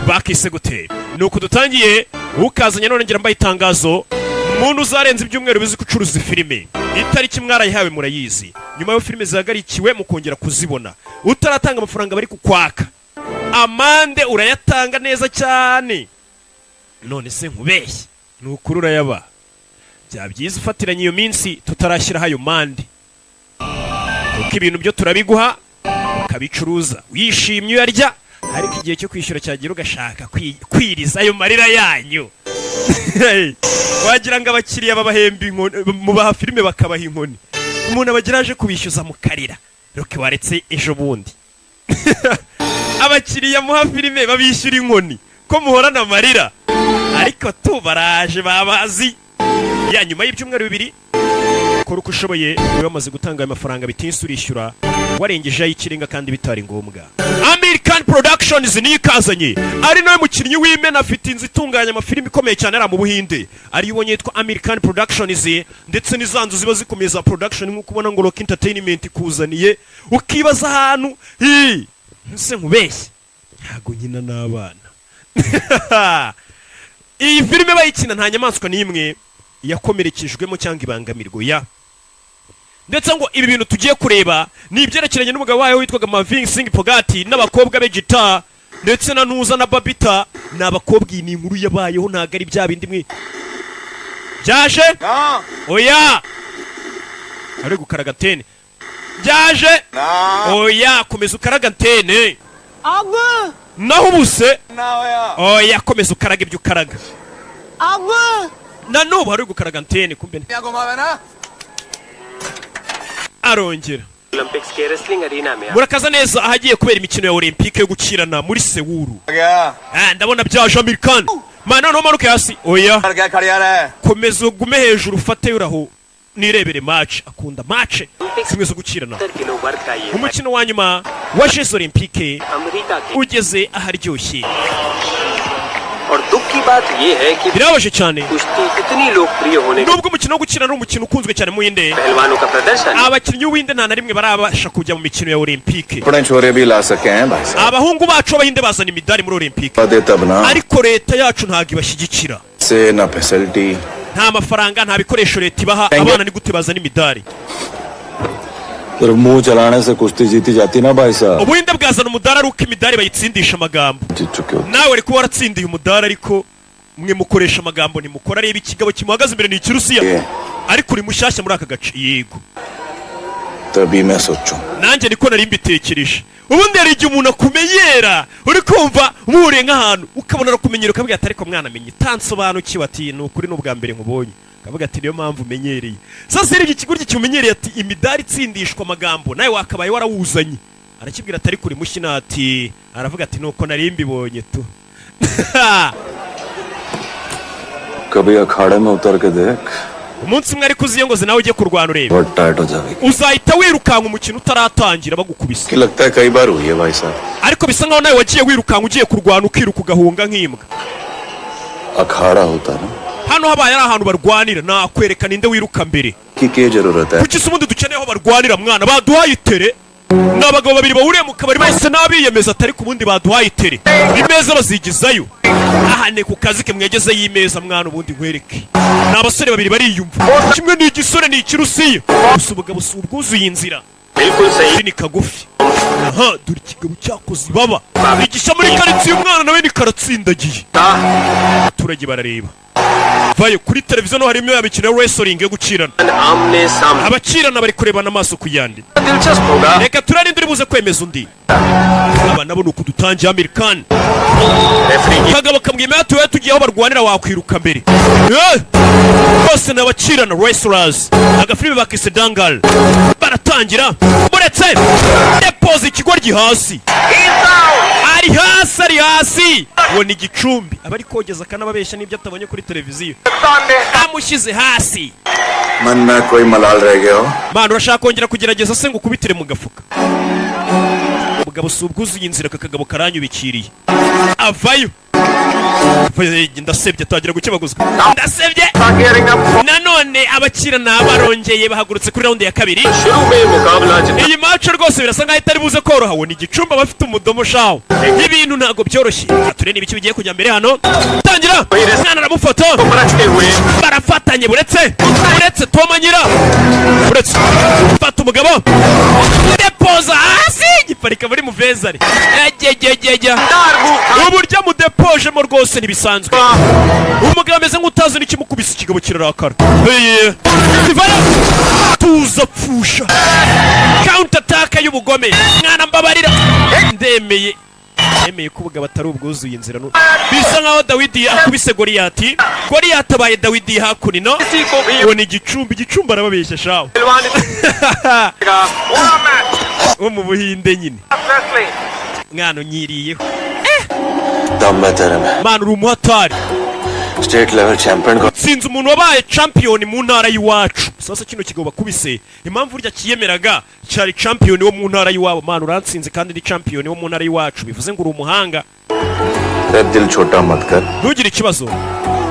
Bakise gute? Nuko dutangiye ukazanye none ngira mbaye itangazo. Umuntu uzarenza ibyumweru bizi gucuruza filime, itariki mwarayihawe murayizi. Nyuma yo filime zihagarikiwe mukongera kuzibona, utaratanga amafaranga bari kukwaka amande, urayatanga neza cyane. None se nkubeshye? Ni ukuri urayaba. Byaba byiza ufatiranye iyo minsi tutarashyiraho ayo mande, kuko ibintu byo turabiguha ukabicuruza wishimye uyarya, ariko igihe cyo kwishyura cyagira ugashaka kwiriza ayo marira yanyu. Wagira ngo abakiriya babahemba inkoni, mubaha filime bakabaha inkoni. Umuntu abagira aje kubishyuza mukarira roke waretse ejo bundi. Abakiriya muha filime babishyura inkoni ko muhorana amarira, ariko tu baraje babazi ya nyuma y'ibyumweru 2. Kora uko ushoboye ube wamaze gutanga ayo mafaranga, bitinze urishyura warengeje ay'ikirenga kandi bitari ngombwa. American Productions niyo ikazanye, ari nawe mukinnyi w'imena, afite inzu itunganya amafilimi ikomeye cyane ari mu Buhinde, ariyo ubonye yitwa American Productions, ndetse n'iza nzu ziba zikomeye za production, nk'uko ubona ngo Rock Entertainment ikuzaniye, ukibaza ahantu hi. Ese nkubeshye? Ntago nkina n'abana. Iyi filime bayikina nta nyamaswa n'imwe yakomerekejwemo cyangwa ibangamirwa ya. Ndetse ngo ibi bintu tugiye kureba ni ibyerekeranye n'umugabo wayo witwaga Marvin Singh Pogati n'abakobwa be Gita ndetse na Nuza na Babita. Ni abakobwa. Iyi ni inkuru yabayeho, ntabwo ari bya bindi mwe byaje. Oya, ari gukaraga antene byaje. Oya, komeza ukaraga antene. Naho ubuse oya, komeza ukaraga ibyo ukaraga. Na n'ubu hari gukaraga antene kumbe arongera. Olympics के wrestling arena में Murakaza neza ahagiye kubera imikino ya Olympique yo gukirana muri Sewuru. Ah, ndabona byaje. American mana, noneho manuke hasi. Oya, komeza ugume hejuru, ufate uraho nirebere match. Akunda match zimwe zo gukirana. Kilo वर्ग का ये Umukino wa nyuma wa Jeux Olympique America के ugeze aharyoshye. और दुख की बात ये है कि Birababaje cyane. कुश्ती इतनी लोकप्रिय होने के Nubwo umukino wo gukina ari umukino ukunzwe cyane mu Buhinde, पहलवानों का प्रदर्शन abakinnyi b'Ubuhinde nta na rimwe barabasha kujya mu mikino ya Olympique. कपड़े छोरे भी ला सके हैं भाई साहब। Abahungu bacu b'Abahinde bazana imidari muri Olympique, दे तब ना। ariko leta yacu ntabwo ibashyigikira. से ना facility. Nta mafaranga, nta bikoresho leta ibaha. Abana ni gute bazana imidari? सिर्फ मुंह चलाने से कुश्ती जीती जाती ना भाई साहब। Ubuhinde bwazana umudari ari uko imidari bayitsindisha amagambo. जीत चुके हो। Nawe wari kuba waratsindiye umudari, ariko mwe mukoresha amagambo, ntimukora. Reba ikigabo kimuhagaze imbere, ni Ikirusiya. Ariko uri mushyashya muri aka gace? Yego. तभी मैं सोचूं। Nanjye niko nari mbitekereje. Ubundi hari igihe umuntu akumenyera, uri kumva muhuriye nk'ahantu ukabona arakumenyera, ukabwira ati: "Ariko mwana amenye utansobanukiwe." Ati: "Ni ukuri, ni ubwa mbere nkubonye." Akavuga ati: "Niyo mpamvu umenyereye." Sasa rero iki kigoryi kimumenyereye ati: "Imidari itsindishwa amagambo, nawe wakabaye warawuzanye." Arakibwira ati: "Ariko uri mushya." Ati aravuga ati: "Nuko nari mbibonye tu." कभी अखाड़े में उतर के देख। Umunsi umwe ariko uziyongoze nawe ujye kurwana urebe. बहुत टाइट हो जाएगी। Uzahita wirukanka umukino utaratangira bagukubise. कि लगता है कई बार हुई है भाई साहब। Ariko bisa nkaho nawe wagiye wirukanka ugiye kurwana, ukiruka ugahunga nk'imbwa. अखाड़ा होता ना। Hano habaye ari ahantu barwanira, nakwereka ninde wiruka mbere. की क्या जरूरत है? Kuki se ubundi dukeneye aho barwanira? Mwana, baduhaye itere. Ni abagabo babiri bahuriye mu kabari, bahise n'abiyemeza atari ku bundi baduhaye itere, imeza bazigizayo. Aha ni ku kazi ke, mwegezeyo imeza mwana, ubundi nkwereke. Ni abasore babiri bariyumva kimwe, ni igisore, ni Ikirusiya, gusa ubugabo si ubwuzuye inzira. बिल्कुल सही। Ni kagufi. Aha dore ikigabo cyakoze ibaba igishya muri karitsiye, umwana nawe ni karatsindagiye, abaturage barareba vayo kuri televiziyo. No harimo ya mikino ya wrestling yo gukirana. आमने सामने। Abakirana bari kurebana amaso ku yandi. दिलचस्प होगा। Reka turarinde uri buze kwemeza undi. Aba nabo ni uku dutangiye Amerikani. Referee की Kagabo kamwemera tuwe tugiye aho barwanira, wakwiruka mbere. Eh! Bose ni abakirana, wrestlers. Agafilime bakise Dangal. Baratangira, muretse depoze ikigoryi hasi, ari hasi, ari hasi. Ngo ni igicumbi aba ari kogeza, akanababeshya n'ibyo atabonye kuri televiziyo. Amushyize hasi. मन में कोई मलाल रह गया हो। Mana, urashaka kongera kugerageza se ngo ukubitire mu gafuka? Umugabo si ubwuzuye inzira. Aka kagabo karanyubikiriye, avayo. Ndasebye, tangira gukebaguzwa, ndasebye. Nanone abakirana barongeye bahagurutse kuri round ya kabiri. शुरू में मुकाबला जितना Iyi match rwose birasa nkaho itari buze koroha. Wo ni igicumbi, abafite umudomo shawo, ibintu ntabwo byoroshye. Turebe ibiki bigiye kujya mbere hano. Tangira, umwana aramufata. रखते हुए Barafatanye, buretse, buretse, toma nyira, buretse, fata umugabo, depoza hasi, giparika muri muvezare. Ejejejejya, uburyo mudepojemo rwose ntibisanzwe. Umugabo ameze nk'utazi n'ikimukubise, ikigabo kirarakara. Hey, Ivana, tuza, pfusha counter attack y'ubugome. Mwana, mbabarira, ndemeye, yemeye ko ubugabo atari ubwuzuye inzira. Bisa nkaho Dawidi akubise Goliyati, Goliyati abaye Dawidi hakuno. किसी को भी Ngo ni igicumbi, igicumbi arababeshya shawe. पहलवान का पूरा match Wo mu Buhinde nyine. Wrestling. Mwana, unyiriyeho. दम है तेरे में। Mwana, uri umuhatari. State level champion को Sinzi umuntu wabaye champion mu ntara y'iwacu. Sasa kino kigabo bakubise, impamvu urya kiyemeraga cyari champion wo mu ntara y'iwabo. Mwana, urantsinze kandi ni champion wo mu ntara y'iwacu, bivuze ngo uri umuhanga. अरे दिल छोटा मत कर। Ntugire ikibazo.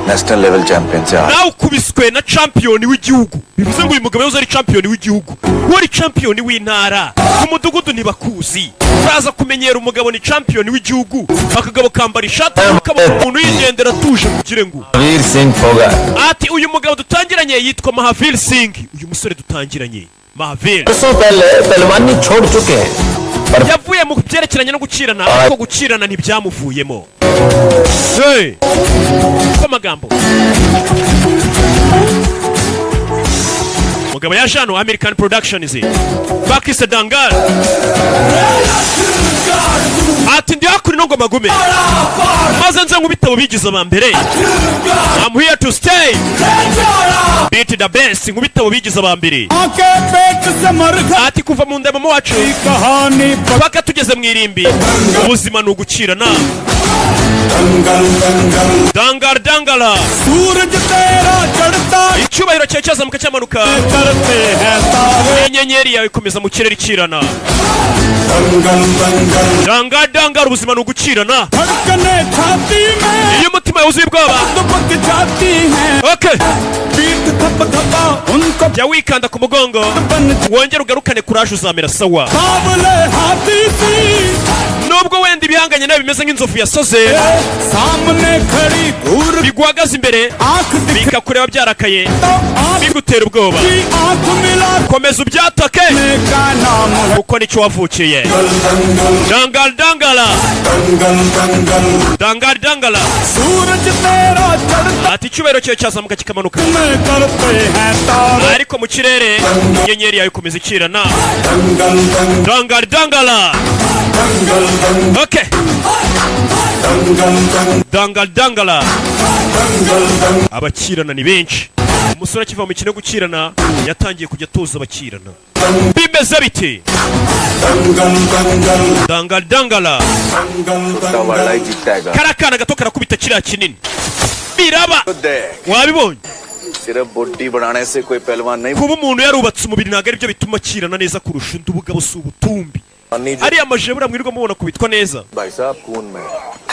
National level champion से आ Nawe ukubiswe na champion w'igihugu, bivuze ngo uyu mugabo yahoze ari champion w'igihugu, wowe uri champion w'intara ku mudugudu, ntibakuzi. Uraza kumenyera, umugabo ni champion w'igihugu. Akagabo kambara ishati, ukabona umuntu yigendera atuje kugira ngo Veer Singh Phogat. Ati uyu mugabo dutangiranye yitwa Mahavir Singh. Uyu musore dutangiranye, Mahavir, बरसों पहले पहलवानी छोड़ चुके हैं पर yavuye mu byerekeranye no gukirana, ariko gukirana ntibyamuvuyemo. Hey! Ko amagambo mugabo yaje hano, American Productions bakise Dangal. Ati ndi hakuno ngo magume maze nze nk'ubitabo bigize aba mbere. I'm here to stay, beat the best, nk'ubitabo bigize aba mbere. Ati kuva mu nda ya mama wacu paka tugeze mu irimbi, ubuzima ni ugukirana. Dangal dangala, icyubahiro cyawe cyazamuka cyamanuka, inyenyeri yawe ikomeza mu kirere ikirana. Dangal dangala, ubuzima ni ugukirana. Iyo umutima wuzuye ubwoba, okay, jya wikanda ku mugongo, wongere ugarukane kuraje, uzamera sawa. Nubwo wenda ibihanganye nawe bimeze nk'inzovu yasoze, biguhagaze imbere, bikakureba byarakaye, bigutera ubwoba, komeza ubyatake kuko nicyo wavukiye. Dangal dangala, dangal dangala. Ati icyubahiro cyawe cyazamuka kikamanuka, ariko mu kirere inyenyeri yawe ikomeza ikirana. Dangal dangala, okay, dangal dangala. Abakirana ni benshi. Umusore akiva mu mikino yo gukirana yatangiye kujya atoza abakirana. Bimeze bite? Dangal dangala. छोटा वाला ही जीतेगा। Kariya kana gato karakubita kiriya kinini, biraba. देख, Wabibonye? सिर्फ बॉडी बनाने से कोई पहलवान नहीं Kuba umuntu yarubatse umubiri ntabwo aribyo bituma akirana neza kurusha undi. Ubugabo si ubutumbi. नहीं जो Ariya majebura mwirirwa mubona kubitwa neza. भाई साहब, खून में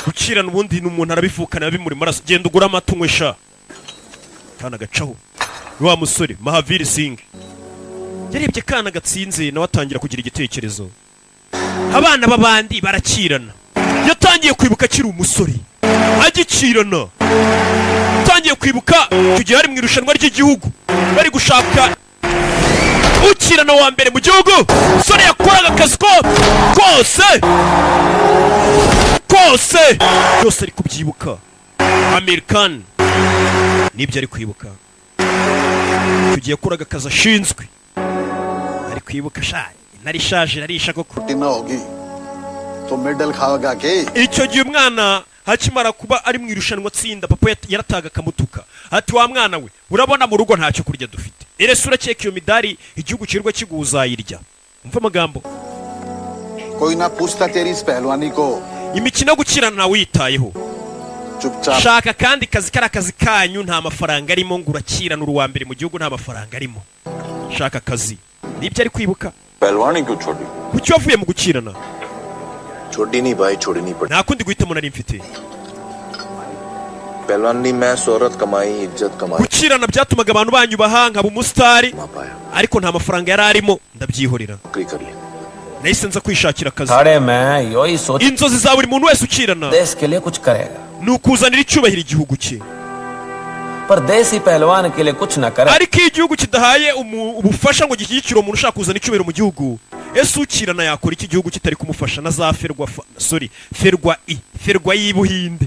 Gukirana ubundi ni umuntu arabivukana, bimuri maraso. Genda ugure amata unywe sha. Kana gacaho, wa musore Mahavir Singh yarebye kana gatsinze, nawe atangira kugira igitekerezo. Abana b'abandi barakirana. Yatangiye kwibuka akiri umusore agikirana, atangiye kwibuka icyo gihe ari mu irushanwa ry'igihugu, bari gushaka ukirana wa mbere mu gihugu. Sore yakoraga akazi ko kose kose byose, ari kubyibuka. American nibyo ari kwibuka, icyo gihe yakoraga akazi ashinzwe, ari kwibuka. Sha, intare ishaje irarisha koko. ना होगी तो medal खाएगा के। Icyo gihe umwana akimara kuba ari mu irushanwa atsinda, papa yarataga akamutuka, ati wa mwana we, urabona mu rugo ntacyo kurya dufite, erese urakeka iyo midari igihugu kirirwa kiguha uzayirya? Umva amagambo. कोई ना पूछता तेरी इस पहलवानी को। Imikino yo gukirana ntawuyitayeho. चुपचाप Shaka kandi kazi, kari akazi kanyu, nta mafaranga arimo ngo urakirana uri uwa mbere mu gihugu, nta mafaranga arimo. Shaka akazi. Nibyo ari kwibuka. पहलवानी क्यों छोड़ी? Kuki wavuye mu gukirana? छोड़ी नहीं भाई, छोड़ी नहीं पड़ी। Nta kundi guhitamo nari mfite. पहलवानी में शोहरत कमाई, इज्जत कमाई, Gukirana byatumaga abantu banyubaha, nkaba umusitari, कमा पाया। ariko nta mafaranga yari arimo, ndabyihorera. नौकरी कर ली। Nahise nza kwishakira akazi. अखाड़े में यही सोच Inzozi za buri muntu wese ukirana देश के लिए कुछ करेगा। ni ukuzanira icyubahiro igihugu cye. पर देश ही पहलवान के लिए कुछ न करे। Ariko iyo igihugu kidahaye ubufasha ngo gishyigikire umuntu ushaka kuzana icyubahiro mu gihugu, ese ukirana yakora iki igihugu kitari kumufasha? Na za ferwa sorry, ferwa i ferwa y'Ibuhinde,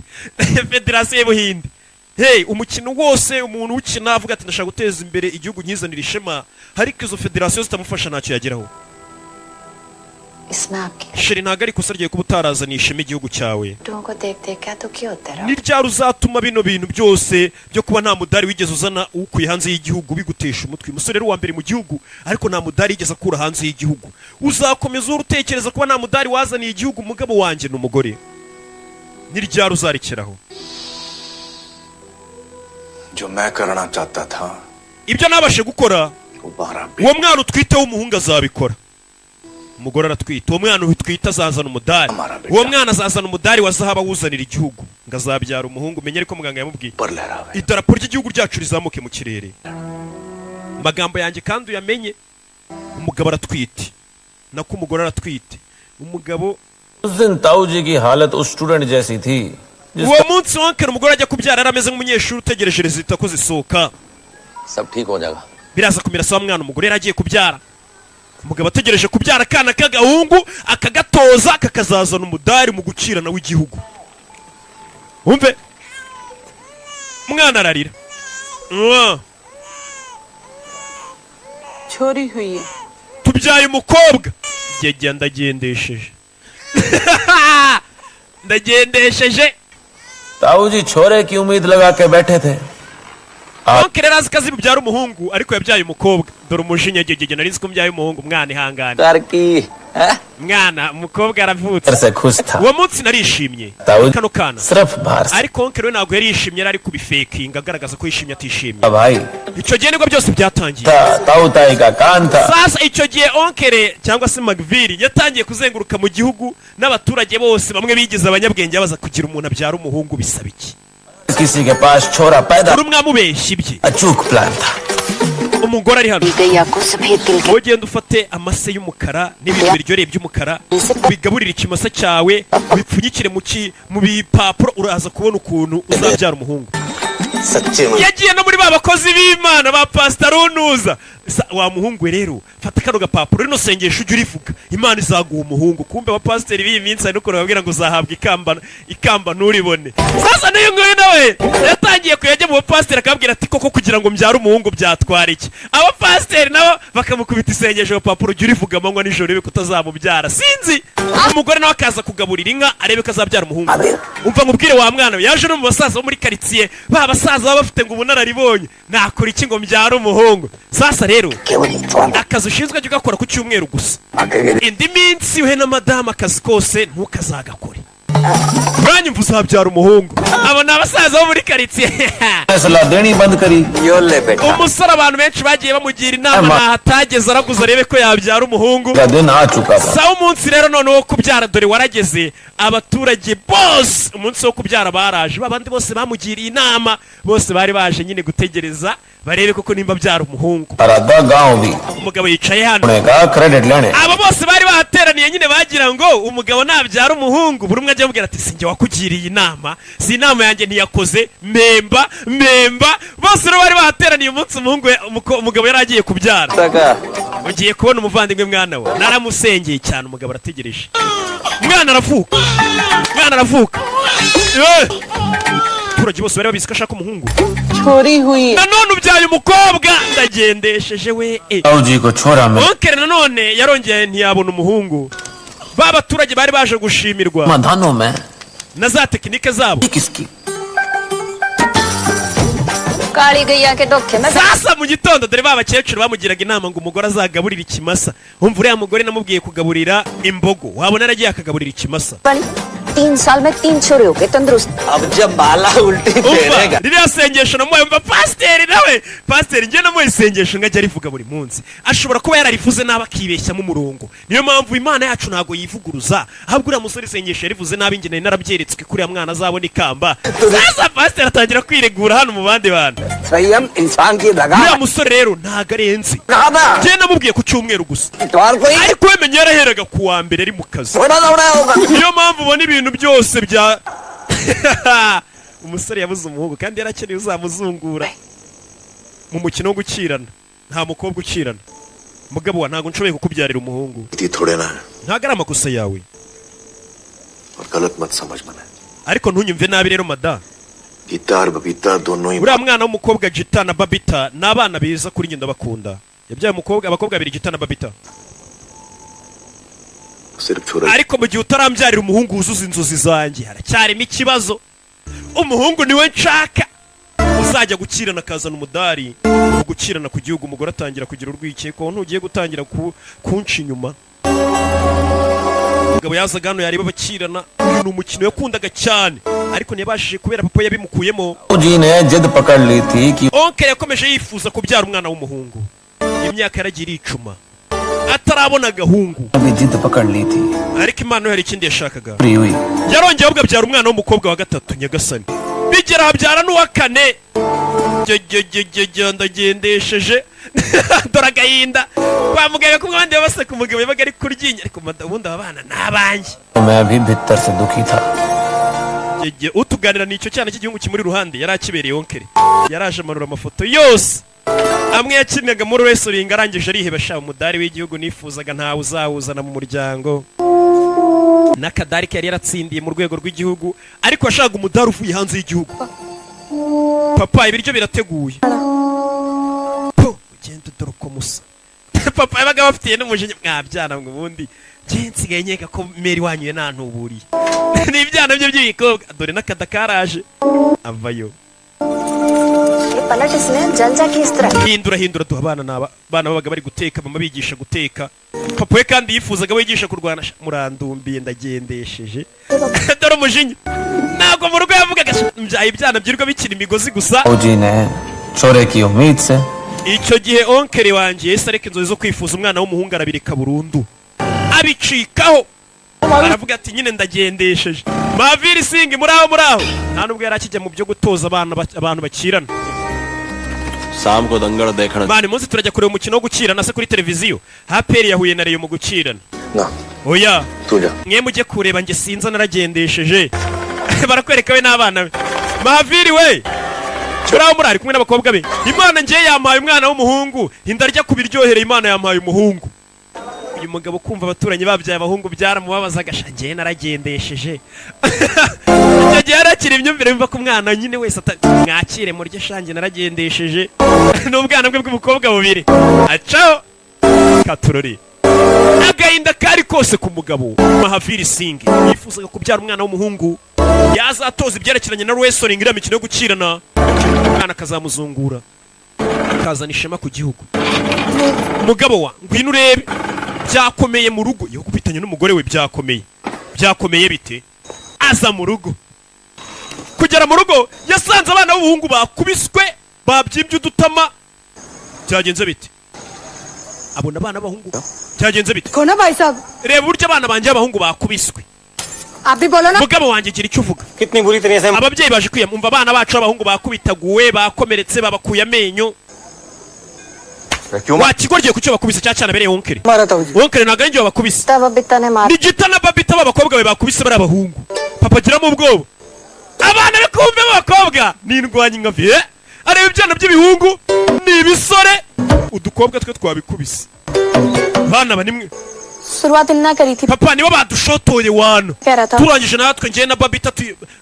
federasiyo y'Ibuhinde. Hey, umukino wose umuntu ukina avuga ati: "Ndashaka guteza imbere igihugu, nkizanira ishema," ariko izo federasiyo zitamufasha, ntacyo yageraho. इसमें आपकी Chérie, ntabwo ari ikosa ryawe kuba utarazaniye ishema igihugu cyawe. लड्डुओं को देख देख क्या दुखी होते रहो। Ni ryari uzatuma bino bintu byose byo kuba nta mudari wigeze uzana uwukuye hanze y'igihugu bigutesha umutwe? Umusore rero wa mbere mu gihugu, ariko nta mudari yigeze akura hanze y'igihugu. Uzakomeza uhora utekereza kuba nta mudari wazaniye igihugu? Umugabo wanjye ni umugore. Ni ryari uzarekeraho? जो मैं करना चाहता था, Ibyo nabashe gukora, वो 12 uwo mwana utwite w'umuhungu azabikora. Umugore aratwite, uwo mwana utwite azazana umudari, uwo mwana azazana umudari wa zahabu awuzanira igihugu. Ngo azabyara umuhungu, umenye, ariko muganga yamubwiye: पर लहरावे। "Idarapo ry'igihugu ryacu rizamuke mu kirere." Amagambo yanjye kandi uyamenye. Umugabo aratwite, nako umugore aratwite, umugabo. उस दिन ताऊ जी की हालत उस स्टूडेंट जैसी थी Uwo जिसका munsi wankera umugore ajya kubyara yari ameze nk'umunyeshuri utegereje résultat ko zisohoka. सब ठीक हो जाएगा। Biraza kumera sawa mwana. Umugore yari agiye kubyara, umugabo ategereje kubyara akana k'agahungu, akagatoza kakazazana umudari mu gukirana w'igihugu. Wumve, umwana ararira. Mwah. छोरी हुई है। Tubyaye umukobwa. Jye ndagendesheje, ndagendesheje. ताऊ जी छोरे की उम्मीद लगा के बैठे थे। Oncle yari azi ko azi bubyara umuhungu, ariko yabyaye umukobwa. Dore umujinya! Gegege, nari nzi ko mbyaye umuhungu. Mwana, ihangane mwana, umukobwa aravutse. से खुश था। Uwo munsi narishimye. Tawe- Kano kana. सिर्फ बाहर से। Ariko oncle we ntabwo yari yishimye, yari ari kubifekinga agaragaza ko yishimye atishimye. भाई Icyo gihe nibwo byose byatangiye. था, ताऊ ताई का कान था। Sasa icyo gihe oncle cyangwa se Magviri yatangiye kuzenguruka mu gihugu n'abaturage bose, bamwe bigize abanyabwenge, baza kugira umuntu abyara umuhungu bisaba iki? किसी के पास छोरा पैदा Uri umwamubeshya ibye. अचूक प्लान था। Umugore ari hano. गैया को सफेद तिल Wowe ugenda ufate amase y'umukara n'ibintu biryohereye by'umukara, ubigaburire ikimasa cyawe, ubipfunyikire mu bipapuro, uraza kubona ukuntu uzabyara umuhungu. सच्चे में। Yagiye no muri ba bakozi b'Imana ba pasita runuza. Wa muhungu we rero, fata kano gapapuro, rino sengesho ujye urivuga, Imana izaguha umuhungu. Kumbe abapasiteri b'iyi minsi hari n'ukuntu bababwira ngo uzahabwa ikamba, ikamba nturibone. Sasa n'uyu nguyu nawe yatangiye kujya mu bapasiteri, akababwira ati: "Koko kugira ngo mbyare umuhungu byatwara iki?" Abapasiteri nabo bakamukubita isengesho: "Papuro ujye urivuga amanywa nijoro, urebe ko utazamubyara." Sinzi, umugore nawe akaza kugaburira inka arebe ko azabyara umuhungu. Umva nkubwire wa mwana we, yaje no mu basaza bo muri karitsiye, ba basaza baba bafite ngo ubunararibonye: "Nakora iki ngo mbyare umuhungu?" Sasa rero akazi ushinzwe jya ugakora ku cyumweru gusa, indi minsi uhe na madamu akazi kose, ntukazagakore. Uranyumva? Uzabyara umuhungu. Abo ni abasaza bo muri karitsiye. फैसला देनी बंद करी। यो ले बेटा। Umusore, abantu benshi bagiye bamugira inama, ntaho atageze araguza arebe ko yabyara umuhungu. का दिन आ चुका था। Sawa, umunsi rero noneho wo kubyara dore warageze. Abaturage bose umunsi wo kubyara baraje, babandi bose bamugiriye inama bose bari baje nyine gutegereza barebe koko nimba abyara umuhungu. और आधा गांव भी Umugabo yicaye hano. होने का credit लेने। Aba bose bari bahateraniye nyine bagira ngo umugabo nabyara umuhungu, buri umwe ajya amubwira ati: "Si njye wakugiriye inama? Si inama yanjye ntiyakoze? Memba memba." Bose rero bari bahateraniye umunsi umuhungu umugabo yari agiye kubyara. Ugiye kubona umuvandimwe, mwana we, naramusengeye cyane. Umugabo arategereje, umwana aravuka, umwana aravuka. Eh! Abaturage bose bari babizi ko ashaka umuhungu. छोरी हुई। Nanone ubyaye umukobwa, ndagendesheje we eh. ताऊ जी को छोरा में Oncle nanone yarongeye ntiyabona umuhungu. Ba baturage bari baje gushimirwa मधानों में na za tekinike zabo. किसकी काली गैया के धोखे में Sasa mu gitondo dore ba bakecuru bamugiraga inama ngo umugore azagaburire ikimasa. Umva, uriya mugore namubwiye kugaburira imbogo, wabona yaragiye akagaburira ikimasa. वाली। 3 साल में तीन छोरे हो गए तंदुरुस्त। अब जब बाला उल्टी Umva, फेरेगा ririya sengesho namuhaye, umva pasiteri nawe, pasiteri njye namuhaye isengesho nkajya arivuga buri munsi. Ashobora kuba yararivuze nabi akibeshyamo umurongo. Niyo mpamvu Imana yacu ntabwo yivuguruza. Ahubwo uriya musore isengesho yarivuze nabi, njye nari narabyeretswe ko uriya mwana azabona ikamba. Sasa pasiteri atangira kwiregura hano mu bandi bantu. संयम इंसान की Uriya लगाम musore rero ntabwo arenze. Njye namubwiye ku cyumweru gusa, इतवार को ही ariko we menya yaraheraga ku wa mbere ari mu kazi. थोड़ा दौड़ा होगा। Niyo mpamvu ubona ibintu byose bya umusore yabuze umuhungu kandi yarakeneye uzamuzungura mu mukino wo gukirana. Nta mukobwa ukirana. Mugabo wa, ntabwo nshoboye kukubyarira umuhungu. थोड़े ना है। Ntabwo ari amakosa yawe. और गलत मत समझ मने। Ariko ntunyumve nabi rero mada. Gita और बबीता दोनों ही Uriya mwana w'umukobwa Gita na Babita ni abana beza kuri njye, ndabakunda. Yabyaye umukobwa, abakobwa babiri, Gita na Babita. सिर्फ छोरा Ariko mu gihe utarambyarira umuhungu wuzuza inzozi zanjye, haracyarimo ikibazo. Umuhungu niwe nshaka uzajya gukirana akazana umudari mu gukirana ku gihugu. Umugore atangira kugira urwikekwe, ntugiye gutangira kunca inyuma. Umugabo yazaga hano yareba abakirana. Uyu ni umukino yakundaga cyane, ariko ntiyabashije kubera papa yabimukuyemo. जी ने जिद पकड़ ली थी कि Oncle yakomeje yifuza kubyara umwana w'umuhungu. Imyaka yaragiye iricuma atarabona agahungu. भी जिद पकड़ ली थी। Ariko Imana yo hari ikindi yashakaga. पूरी हुई। Yarongeye ahubwo abyara umwana w'umukobwa wa gatatu. Nyagasani, bigera abyara n'uwa kane. Jyojyojyojyo, ndagendesheje, dore agahinda kwa muganga kumwe abandi baba baseka, umugabo yabaga ari kuryinya, ariko ubundi aba bana ni abanjye. मैं भी भीतर से दुखी था। Jye utuganira ni icyo cyana cy'igihugu kimuri iruhande, yari akibereye oncle. Yaraje amanura amafoto yose amwe yakinaga muri wrestling, arangije ariheba. Sha, umudari w'igihugu nifuzaga ntawe uzawuzana mu muryango, n'akadari ke yari yaratsindiye mu rwego rw'igihugu, ariko yashakaga umudari uvuye hanze y'igihugu. Papa, ibiryo birateguye. Po ugenda dore uko musa. Papa yabaga bafitiye n'umujinya, mwabyana ngo ubundi njye nsigaye nkeka ko meri wanyu nantuburiye ni ibyana bye by'ibikobwa. Dore n'akada karaje avayo. ये पलट इसने जल जा की इस तरह। Hindura, hindura, duha abana. Ni abana babaga bari guteka, mama bigisha guteka. Papa we kandi yifuzaga wigisha kurwana. Sha, murandumbiye, ndagendesheje, dore umujinya. Ntabwo mu rugo yavugaga: "Sha, mbyaye ibyana byirirwa bikina imigozi gusa." जी ने छोरे की उम्मीद से Icyo gihe oncle wanjye yahise areka inzozi zo kwifuza umwana w'umuhungu, arabireka burundu, abicikaho, aravuga ati: "Nyine ndagendesheje." Maviri Singi, muri aho, muri aho, nta nubwo yari akijya mu byo gutoza abana abantu bakirana. शाम को दंगल देखना। Mani, munsi turajya kureba umukino wo gukirana se kuri televiziyo. APR yahuye na Rayon mu gukirana. ना। Oya. तू जा। Mwe mujye kureba, njye sinza, naragendesheje. Barakwereka we n'abana be. Maviri we, uraho, muri ari kumwe n'abakobwa be. Imana njye yampaye umwana w'umuhungu, inda arya ku biryohereye. Imana yampaye umuhungu. Uyu mugabo kumva abaturanyi babyaye abahungu byaramubabazaga. Sha, njye naragendesheje. Icyo gihe yarakira imyumvire yumva ko umwana nyine wese mwakire murye. Shanjye naragendesheje n'ubwana bwe bw'umukobwa bubiri acaho katurori. Agahinda kari kose ku mugabo Mahaviri Singh, yifuzaga kubyara umwana w'umuhungu yazatoza ibyerekeranye na wrestling, iriya mikino yo gukirana, umwana akazamuzungura akazana ishema ku gihugu. Umugabo wa, ngwino urebe byakomeye mu rugo. Yakubitanye n'umugore we, byakomeye. Byakomeye bite? Aza mu rugo, kugera mu rugo yasanze abana b'abahungu bakubiswe, babyimbye udutama. Byagenze bite? Abona abana b'abahungu, byagenze bite? को ना भाई साहब। Reba uburyo abana banjye b'abahungu bakubiswe. आप भी बोलो ना। Mugabo wanjye, gira icyo uvuga. कितनी बुरी तरह से Ababyeyi baje kwiyamumva, abana bacu b'abahungu bakubitaguwe, bakomeretse, babakuye amenyo. क्यों? Wakigoryiye ku cyo bakubise cya cyana bereye oncle. मारा था मुझे। Oncle, ntabwo ari njye wabakubise. तब बबीता ने मारा। Ni Gita na Babita b'abakobwa be bakubise bari abahungu. Papa agiramo ubwoba, abana be kumve b'abakobwa ni indwanyi nka vie. Areba ibyana by'ibihungu ni ibisore, udukobwa twe twabikubise. Bana banimwe. शुरुआत इन्ना करी थी। Papa, nibo badushotoye wana. कह रहा था। Turangije natwe njye na Babita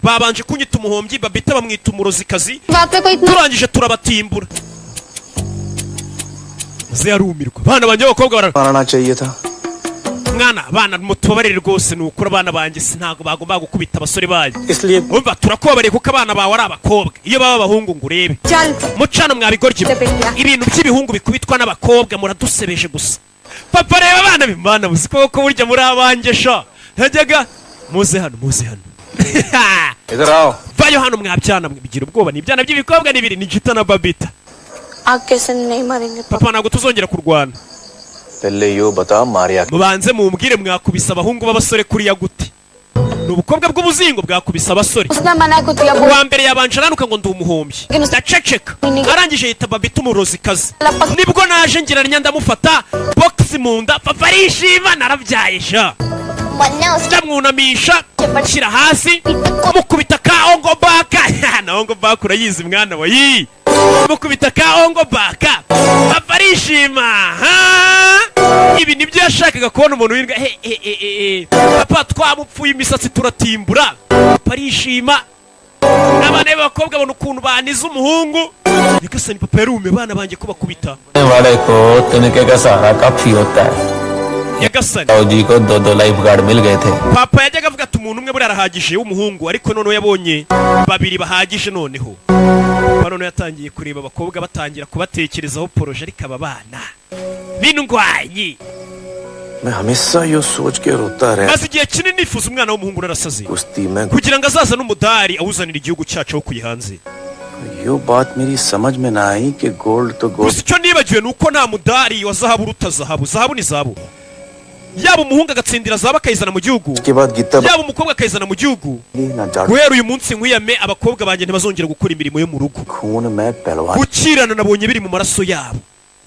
babanje kunyita umuhombyi, Babita bamwita umurozikazi. बात पे कोई इतना Turangije turabatimbura. Muze yarumirwa, abana banjye b'abakobwa bara मारना चाहिए था। Mwana, abana mutubabarire rwose, ni ukuri abana banjye si ntabwo bagomba gukubita abasore banyu. इसलिए Umva, turakubabariye kuko abana bawe ari abakobwa. Iyo baba abahungu ngo urebe. चल। Mucano mwabigoryi, ibintu by'ibihungu bikubitwa n'abakobwa, muradusebeje gusa. Papa, reba abana b'Imana, buzi koko burya muri abanjye. Sha, ntajyaga Muze hano, muze hano. इधर आओ। Vayo hano mwabyana mwe, bigira ubwoba. Ni ibyana by'ibikobwa ni bibiri, ni Gita na Babita. आग कैसे नहीं मारेंगे पापा? Papa, ntabwo tuzongera kurwana. पहले यो बता, Maria? Mubanze mumbwire, mwakubise abahungu b'abasore kuriya gute? Ni ubukobwa bw'ubuzingo bwakubise abasore. उसने मना को दिया बोल। Uwa mbere yabanje aranuka ngo ndi umuhombyi, ndaceceka. Arangije yita Babita umurozikazi. Nibwo naje ngira ndamufata box mu nda, papa arishima, narabyaye sha. Ndamwunamisha, nshyira hasi, mukubita ka ongo baka na ongo baka, urayizi mwana wa yi, mukubita ka ongo baka, papa arishima. Ha! Ibi nibyo yashakaga kubona, umuntu w'indwa. He he he he he. Papa, twamupfuye imisatsi turatimbura, papa arishima. Abana b'abakobwa babona ukuntu baniza umuhungu. Nyagasani, papa yarumiwe, abana banjye ko bakubita. वाले को तिनके का सहारा काफी होता है। Nyagasani. ताऊ जी को दो दो लाइफ गार्ड मिल गए थे। Papa yajyaga avuga ati umuntu umwe buriya arahagije w'umuhungu, ariko noneho yabonye babiri bahagije. Noneho papa noneho yatangiye kureba abakobwa, batangira kubatekerezaho projet, ariko aba bana b'indwanyi. मैं हमेशा यो सोच के रोता रहा। Maze igihe kinini nifuza umwana w'umuhungu, narasaze, कुश्ती में kugira ngo azaze n'umudari awuzanira igihugu cyacu aho kuyihanze. यो बात मेरी समझ में ना आई कि गोल्ड तो gold. Gusa icyo nibagiwe ni uko nta mudari wa zahabu uruta zahabu. Zahabu ni zahabu. Yaba umuhungu agatsindira zahabu akayizana mu gihugu, के बाद Gita yaba umukobwa akayizana mu gihugu. ना Jat. Guhera uyu munsi nkwiyame, abakobwa banjye ntibazongera gukora imirimo yo mu rugo. खून में पहलवान। Gukirana nabonye biri mu maraso yabo.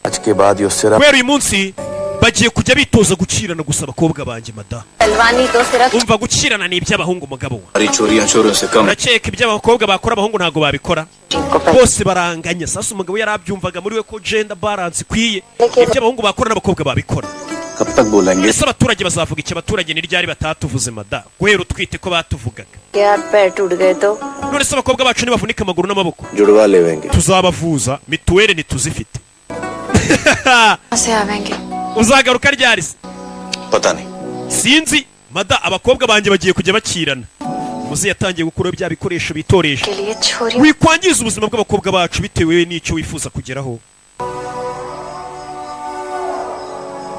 आज के बाद यो सिरा। Guhera uyu munsi bagiye kujya bitoza gukirana gusa, abakobwa banjye mada. पहलवानी तो सिर्फ Umva, gukirana ni iby'abahungu, mugabo wa. अरे चोरियां चोरों से कम। Urakeka iby'abakobwa bakora abahungu ntabwo babikora? Bose baranganya. Sasa umugabo yarabyumvaga muri we ko gender balance ikwiye, ibyo abahungu bakora n'abakobwa babikora. कब तक बोलेंगे? Ese abaturage bazavuga iki? Abaturage ni ryari batatuvuze mada, guhera utwite ko batuvugaga? यार, पैर टूट गए तो? None se abakobwa bacu nibavunika amaguru n'amaboko? जुड़वा लेवेंगे। Tuzabavuza, mituweli ntituzifite. कहाँ से आवेंगे? Uzagaruka ryari se? पता नहीं। Sinzi mada, abakobwa banjye bagiye kujya bakirana. Muze yatangiye gukuraho bya bikoresho bitoresha. के लिए छोरी। Wikwangiza ubuzima bw'abakobwa bacu bitewe n'icyo wifuza kugeraho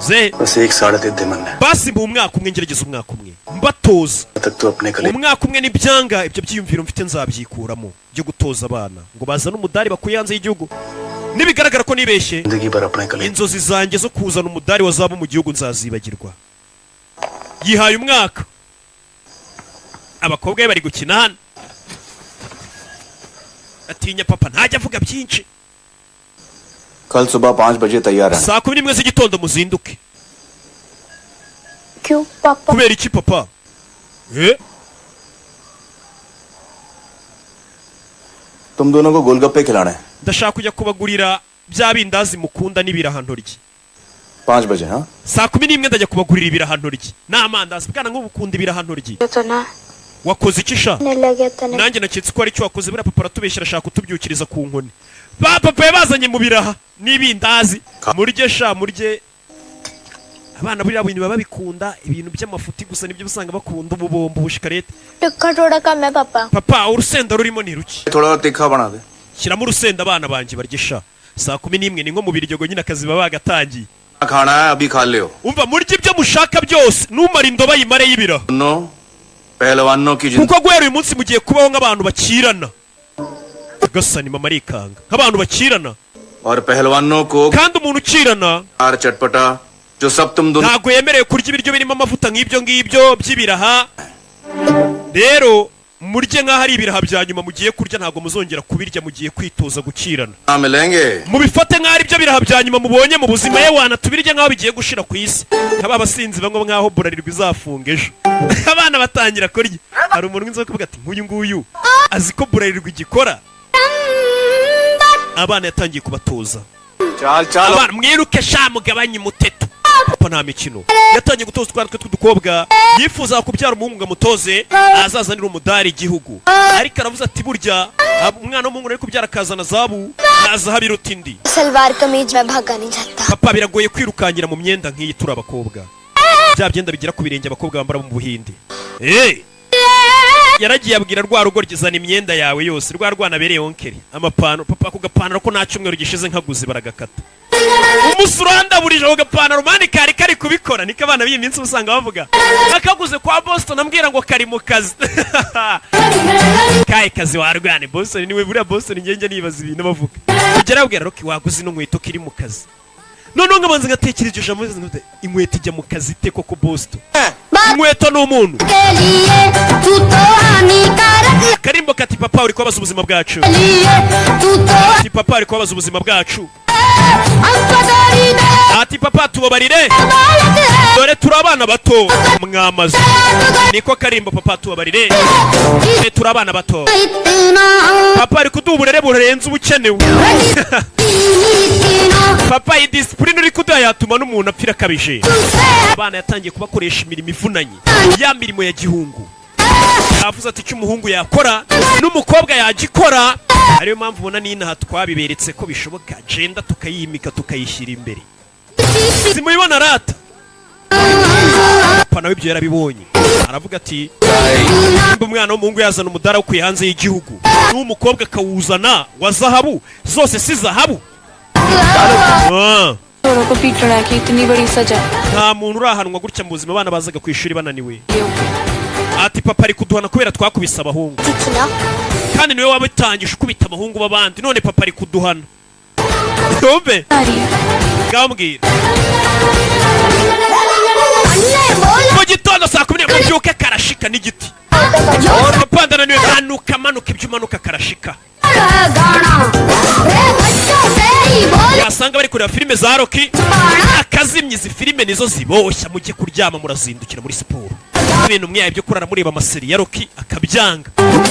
ze. बस एक साढ़े तीन दिन है। Basi mu mwaka umwe, ngerageza umwaka umwe mbatoza. तक तो अपने कले। Umwaka umwe nibyanga, ibyo byiyumviro mfite nzabyikuramo byo gutoza abana ngo bazane umudari bakuye hanze y'igihugu. Nibigaragara ko nibeshye, जिंदगी भर अपने कले। Inzozi zanjye zo kuzana umudari wa zahabu mu gihugu nzazibagirwa. Yihaye umwaka. Abakobwa be bari gukina hano, atinya papa, ntajya avuga byinshi. कल सुबह 5 बजे तैयार रहना। Saa 11 z'igitondo muzinduke. क्यों पापा? Kubera iki papa? Eh? तुम दोनों को गोलगप्पे खिलाने हैं। Ndashaka kujya kubagurira bya bindazi mukunda n'ibiraha ntoryi. 5 बजे, हाँ। Saa 11 ndajya kubagurira ibiraha ntoryi n'amandazi. Bwana, nk'ubu ukunda ibiraha ntoryi. तो ना। Wakoze iki sha? लगे तो नहीं। Nanjye naketse ko ari icyo wakoze. Buriya papa aratubeshyera, ashaka kutubyukiriza ku nkoni. Ba papa yabazanye mu biraha n'ibindazi, murye sha, murye. Abana buriya bintu baba babikunda, ibintu by'amafuti gusa nibyo usanga bakunda, ububombo, ubushikarete. तीखा थोड़ा कम है पापा। Papa, urusenda rurimo ni ruke. थोड़ा और तीखा बना दे। Shyiramo urusenda abana banjye barye sha. Saa 11 ni nko mu biryogo nyine, akazi baba bagatangiye. खाना है अभी खा लियो। Umva, murye ibyo mushaka byose, numara indobo ayimare y'ibiraha. दोनों पहलवानों की जिंदगी Kuko guhera uyu munsi mugiye kubaho nk'abantu bakirana. Gasani, mama arikanga, nk'abantu bakirana. और पहलवानों को Kandi umuntu ukirana are चटपटा जो सब तुम दोनों ntabwo yemerewe kurya ibiryo birimo amavuta nk'ibyo ngibyo by'ibiraha. Rero murye nk'aho ari ibiraha bya nyuma mugiye kurya, ntabwo muzongera kubirya, mugiye kwitoza gukirana. ना मिलेंगे। Mubifate nk'aho ari byo biraha bya nyuma mubonye mu buzima. Yewana, tubirye nk'aho bigiye gushira ku isi, nk'aba basinzi banywa nk'aho Burarirwa izafunga ejo. Abana batangira kurya. Hari umuntu w'inzoka uvuga ati nk'uyu nguyu azi ko Burarirwa igikora. Abana yatangiye kubatoza. चल चल। Abana mwiruke sha, mugabanye umuteto. Papa nta mikino, yatangiye gutoza utwana twe tw'udukobwa. Yifuza kubyara umuhungu ngo amutoze azazanire umudari igihugu, ariko aravuze ati burya umwana w'umuhungu ari kubyara akazana zabu nta zahabu iruta indi. Salwar kameez में भागा नहीं जाता। Papa, biragoye kwirukankira mu myenda nk'iyi turi abakobwa, bya byenda bigera ku birenge abakobwa bambara mu Buhinde. Eh! Yaragiye abwira rwa rugo zana imyenda yawe yose, rwa rwana abereye onkeri amapantaro. Papa, ako gapantaro ko nta cyumweru gishize nkaguze baragakata. Umunsi urandaburije ako gapantaro, man, kari kari kubikora. Niko abana b'iyi minsi usanga bavuga. Nakaguze kwa Boston, ambwira ngo kari mu kazi. Kahe kazi warwane Boston? Niwe buriya Boston. Ngenge nibaza ibintu bavuga, ugera abwira Rocky waguze ino nkweto kiri mu kazi. Noneho nkabanza ngatekereza iryo jambo, nkavuga, inkweto ijya mu kazi ite koko, Boston? Inkweto ni umuntu. के लिए तू तो हानिकारक Karimbo kati papa uri kubabaza ubuzima bwacu. लिए तू तो Ati papa ari kubabaza ubuzima bwacu. हमको दौड़ी दे Ati papa tubabarire, बालक है dore turi abana bato mwamaze. Niko karimbo, papa tubabarire, dore turi abana bato. इतना Papa ari kuduha uburere burenze ubukenewe. इतना Papa, iyi disipurine uri kuduha yatuma n'umuntu apfira akabije. Abana yatangiye kubakoresha imirimo ivunanye, ya mirimo ya gihungu. Avuze ati icyo umuhungu yakora n'umukobwa yagikora. Ariyo mpamvu ubona n'inaha twabiberetse ko bishoboka, gender tukayimika, tukayishyira imbere. Simubibona rata? Papa nawe ibyo yarabibonye, aravuga ati nimba umwana w'umuhungu yazana umudari awukuye hanze y'igihugu, n'uw'umukobwa akawuzana wa zahabu, zose si zahabu? Ah. छोरों को पीटना की इतनी बड़ी सजा। Nta muntu urahanwa gutya mu buzima. Abana bazaga ku ishuri bananiwe. Ati papa ari kuduhana kubera twakubise abahungu, kandi niwe wabitangije ukubita abahungu b'abandi. None papa ari kuduhana. Yumve, ngambwira. Mu gitondo saa 11 mubyuke, karashika n'igiti. Papa ndananiwe. Manuka, manuka, ibyo umanuka karashika. Wasanga bari kureba filime za Rocky, akazimya. Izi filime nizo ziboshya. Mujye kuryama, murazindukira muri siporo. Ibintu mwaye byo kurara mureba amaseri ya Rocky akabyanga.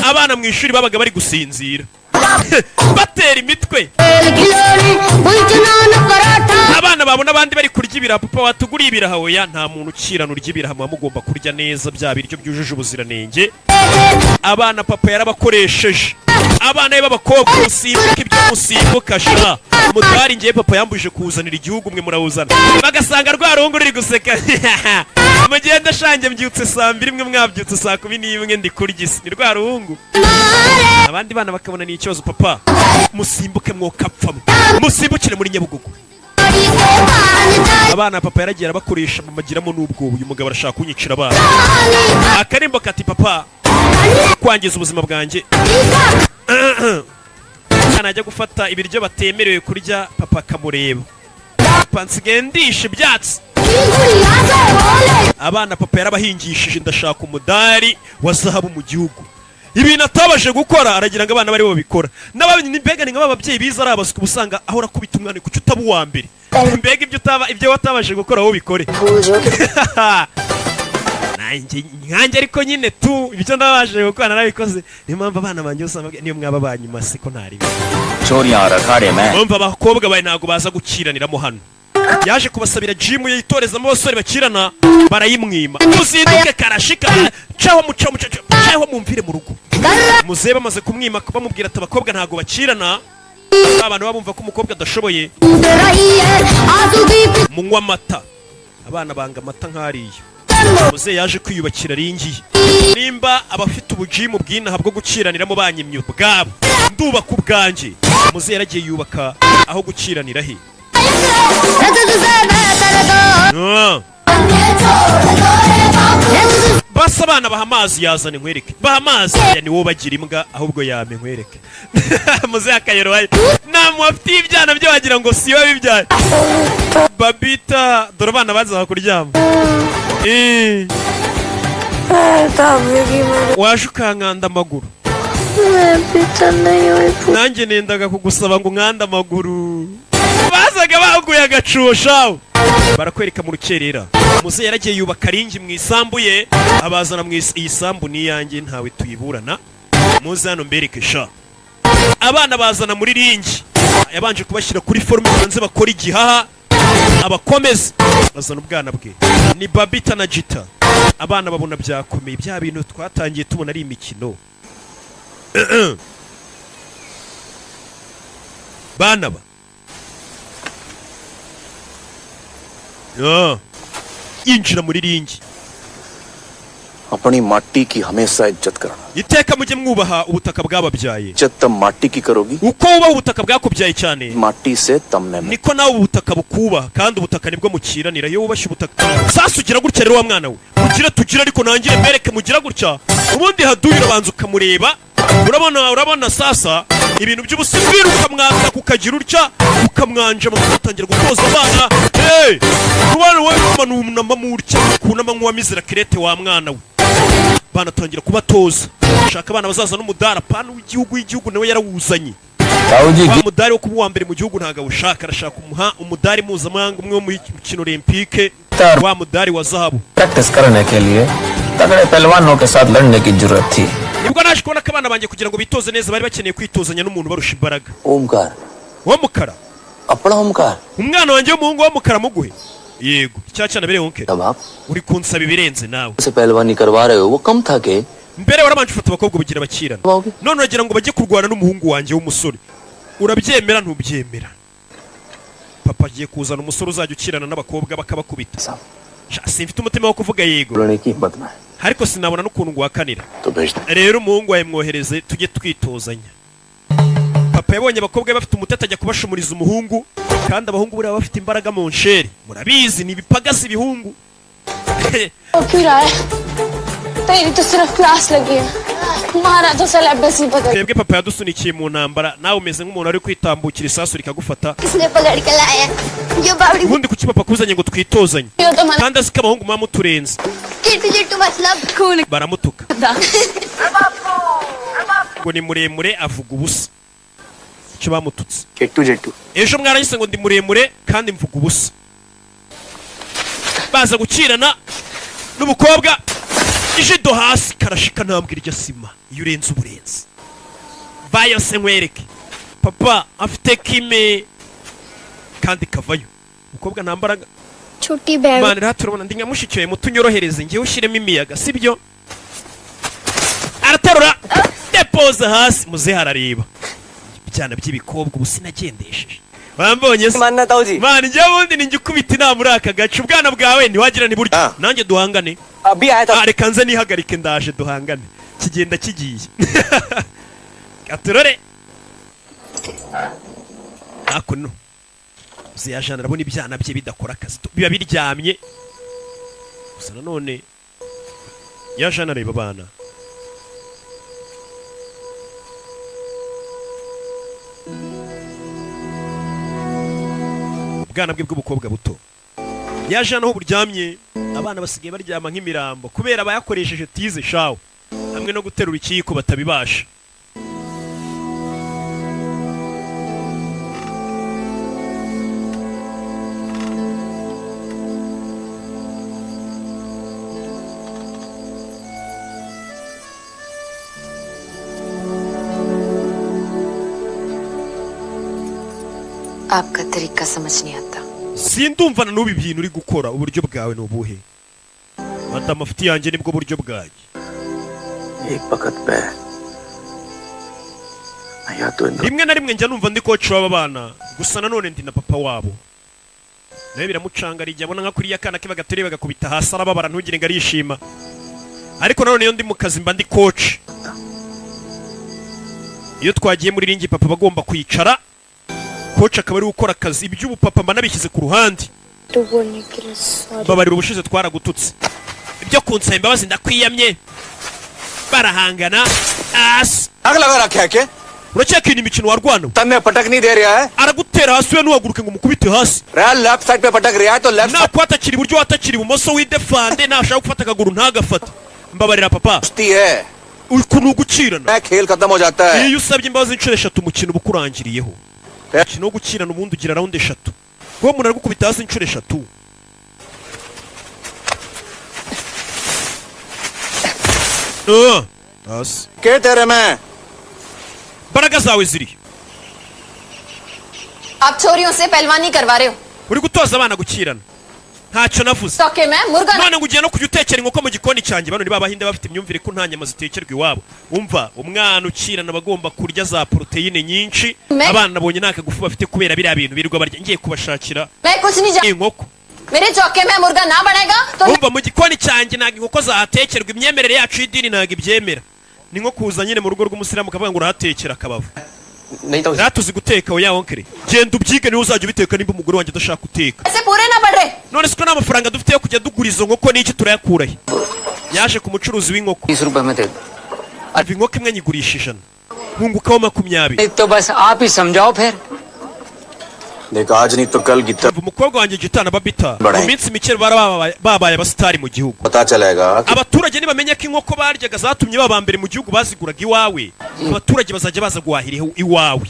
Abana mu ishuri babaga bari gusinzira, batera imitwe. Abana babona abandi bari kurya ibiraha: papa, watuguriye ibiraha? Oya, nta muntu ukirana urya ibiraha, muba mugomba kurya neza bya biryo byujuje ubuziranenge. Abana papa yarabakoresheje. Abana be b'abakobwa, musimbuka ibyo musimbuka sha mutwari. Ngiye papa yambujije kuwuzanira igihugu, mwe murawuzana. Bagasanga rwa rungu ruri guseka. Mugende shange, mbyutse saa 2, mwe mwabyutse saa 11, ndi kurya isi ni rwa ruhungu. Abandi bana bakabona ni ikibazo. Papa, musimbuke mwokapfamwe, musimbukire muri Nyabugogo. Abana papa yaragiye arabakoresha, mumagiramo n'ubwoba. Uyu mugabo arashaka kunyicira abana. Akarimbo kati papa kwangiza ubuzima bwanjye. Umwana ajya gufata ibiryo batemerewe kurya, papa akamureba. Papa, nsigaye ndisha ibyatsi. Abana papa yarabahingishije. Ndashaka umudari wa zahabu mu gihugu. Ibintu atabashe gukora aragira ngo abana bari bo babikora. N'ababyeyi mbega ni nk'aba babyeyi biza ari abasuku, uba usanga ahora akubita umwana: kuki utaba uwa mbere? Mbega ibyo utaba, ibyo watabashe gukora wowe ubikore. Nanjye nkanjye ariko nyine tu ibyo nabashije gukora narabikoze. Niyo mpamvu abana banjye usanga niyo mwaba banyuma siko ntari छोरियां और अखाड़े में mpamvu abakobwa bawe ntabwo baza gukiraniramo hano. Yaje kubasabira jimu ye yitorezamo abasore bakirana, barayimwima. Muzinduke karashika, caho mucaho mucaho caho, mumvire mu rugo. Muzehe bamaze kumwima, bamubwira ati abakobwa ntabwo bakirana. Abantu baba bumva ko umukobwa adashoboye. Munywa amata, abana banga amata nk'ariya. Muzehe yaje kwiyubakira ringi ye. Nimba abafite ubujimu bw'inaha bwo gukiraniramo banyimye ubwabo, ndubaka ubwanjye. Muzehe yaragiye yubaka aho gukiranira he. Ah. Basi abana baha amazi, yazana inkwereke, baha amazi. Ya ni wowe bagira imbwa ahubwo yame nkwereke. Muzehe akayoroye, nta muntu afitiye ibyana byo, wagira ngo si we bibyaye. Babita, dore abana bazaga kuryama. Eh, waje ukankanda amaguru. Nanjye nendaga kugusaba ngo nkande amaguru. Bazaga baguye agacuho shawe. Barakwereka mu rukerera, muzehe yaragiye yubaka ring mu isambu ye, abazana mu iyi sambu ni iyanjye, ntawe tuyiburana. Muze hano mbereke sha. Abana bazana muri ring, yabanje kubashyira kuri forme banze bakora igihaha, abakomeze. Bazana ubwana bwe, ni Babita na Jita. Abana babona byakomeye, bya bintu twatangiye tubona ari imikino. Bana ba Ah. Yinjira muri ring. अपनी माटी की हमेशा इज्जत करना। Iteka mujye mwubaha ubutaka bwababyaye. इज्जत तब माटी की करोगी Uko wubaha ubutaka bwakubyaye cyane, माटी से तमने में niko nawe ubutaka bukubaha, kandi ubutaka nibwo mukiranira. Iyo wubashye ubutaka sasa ugira gutya rero wa mwana we, mugira tugira ariko nangire mbereke mugira gutya. Ubundi haduye urabanza ukamureba, urabona, urabona sasa ibintu by'ubusiviri, ukamwaka ukagira utya ukamwanja, mugatangira gutoza abana. Hey, ubana wowe umanunama mutya ukunama nk'uwamizira kirete wa mwana we. Banatangira kubatoza, shaka abana bazaza n'umudari apana w'igihugu, w'igihugu nawe yarawuzanye. Wa mudari wo kuba uwa mbere mu gihugu ntabwo awushaka, arashaka umuha umudari mpuzamahanga, umwe wo mu mukino olympique, wa mudari wa zahabu. Practice करने के लिए तगड़े पहलवानों के साथ लड़ने की जरूरत थी। Nibwo naje kubona ko abana banjye kugira ngo bitoze neza bari bakeneye kwitozanya n'umuntu barusha imbaraga. Omkar. Wo mukara. अपना Omkar. Umwana wanjye w'umuhungu w'umukara muguhe? Yego, cya cyana bereye onke. तब आप Uri kunsaba ibirenze nawe. से पहलवानी करवा रहे हो वो कम था के Mbere warabanje ufata abakobwa bugira bakirana, none uragira ngo bajye kurwana n'umuhungu wanjye w'umusore. Urabyemera ntubyemera? Papa agiye kuzana umusore uzajya ukirana n'abakobwa bakabakubita. Sha, simfite umutima wo kuvuga yego, बोलने की हिम्मत ना है ariko sinabona n'ukuntu nguhakanira. तो भेज दे। Rero umuhungu wawe mwohereze tujye twitozanya. Papa yabonye abakobwa be bafite umutete ajya kubashumuriza umuhungu, kandi abahungu buriya baba bafite imbaraga mu nsheri, murabizi ni ibipagasi ibihungu. हो क्यों रहा है? तेरी तो सिर्फ क्लास लगी है, हमारा तो सिलेबस ही बदल Twebwe papa yadusunikiye mu ntambara, nawe umeze nk'umuntu ari kwitambukira isasu rikagufata. किसने पकड़ के लाया जो बावड़ी? Ubundi kuki papa akuzanye ngo twitozanye यो तो मना kandi azi ko abahungu muba muturenze? Chittu Chittu मतलब खून Baramutuka ngo ni muremure avuga ubusa. Icyo bamututse Chettu Chettu. Ejo mwarahise ngo ndi muremure kandi mvuga ubusa. Baza gukirana n'umukobwa ijido hasi karashika ntambwe irya sima iyo urenze uburenze bayose. Nkwereke papa afite kime kandi kavayo umukobwa nta mbaraga. छोटी बहन। Mana rero turabona ndi nka mushiki wawe muto, unyorohereze ngewe ushyiremo imiyaga sibyo? Araterura depoza hasi, muzehe arareba ibyana by'ibikobwa. Ubu sinagendesheje bambonye se mana? Njyewe ubundi ninjye ukubita inama muri aka gace. Ubwana bwawe ntiwagira ni buryo nanjye duhangane. Ah, reka nze nihagarike, ndaje duhangane. Kigenda kigiye gaturore hakuno ziyajana, arabona ibyana bye bidakora akazi, biba biryamye gusa. Nanone yajana areba abana. Ubwana bwe bw'ubukobwa buto yajana aho buryamye. Abana basigaye baryama nk'imirambo kubera abayakoresheje tize shawo hamwe no guterura ikiyiko batabibasha. आपका तरीका समझ नहीं आता। Sindumvana n'ubu ibintu uri gukora, uburyo bwawe ni ubuhe? Madamu afite yanjye nibwo buryo bwanjye. एक वक्त पे या तो इन Rimwe na rimwe njya numva ndi coach w'aba bana, gusa nanone ndi na papa wabo. Nawe biramucanga, arijya abona nka kuriya akana ke bagatereye bagakubita hasi arababara, ntugire ngo arishima. Ariko nanone iyo ndi mu kazi mba ndi coach. Iyo twagiye muri ring papa aba agomba kwicara, coach akaba ari gukora akazi. Iby'ubupapa mba nabishyize ku ruhande. तो बोलने के लिए sorry. Mbabarira, ubushize twaragututse. Ibyo kunsaba imbabazi ndakwiyamye. Barahangana asi. आग लगा रखा है क्या? Urakeka iyi ni imikino warwana? तन्ने पटक नहीं दे रहा है। Aragutera hasi we ntuhaguruke ngo umukubite hasi. रहा left side पे पटक रहा है तो left Nakwatakira iburyo watakira ibumoso, widefande, nashaka gufata akaguru ntagafate. Mbabarira papa. कुश्ती है। Uku ni ugukirana. मैं खेल खत्म हो जाता है। Iyo usabye imbabazi inshuro eshatu umukino uba ukurangiriyeho. Umukino wo gukirana ubundi ugira round eshatu, kuba umuntu aragukubita hasi inshuro eshatu. Ah, hasi. के तेरे में Imbaraga zawe ziri आप छोरियों से पहलवानी करवा रहे हो? Uri gutoza abana gukirana, ntacyo navuze. तो के मैं मुर्गा None ngo ugiye no kujya utekera inkoko mu gikoni cyanjye. Bano ni babahinde bafite imyumvire ko nta nyama zitekerwa iwabo. Umva, umwana ukirana aba agomba kurya za poroteyine nyinshi. Me- Abana nabonye nta kagufu bafite kubera biriya bintu birirwa barya. Ngiye kubashakira मैं कुछ नहीं जा inkoko. मेरे चौके में मुर्गा ना बनेगा तो Umva, mu gikoni cyanjye ntabwo inkoko zahatekerwa, imyemerere yacu y'idini ntabwo ibyemera. Ni nko kuza nyine mu rugo rw'umusilamu ukavuga ngo urahatekera akabavu. नहीं तो Tuzi guteka. Oya oncle, genda ubyige, niwe uzajya ubiteka nimba umugore wanjye adashaka guteka. पैसे पूरे ना पड़ रहे। None se ko nta mafaranga dufite yo kujya dugura izo nkoko n'iki, turayakurahe? Yaje ku mucuruzi w'inkoko. 30 रुपए में दे दो। Ava inkoko imwe nyigurisha 100, nkungukaho 20. नहीं तो बस आप ही समझाओ फिर। देख, आज नहीं तो कल Gita Umva, umukobwa wanjye Gitana Babita Baraye. mu minsi mike bara babaye abasitari mu gihugu. पता चलेगा कि Abaturage nibamenya ko inkoko baryaga zatumye baba mbere mu gihugu baziguraga iwawe, abaturage bazajya baza guhahira iwawe.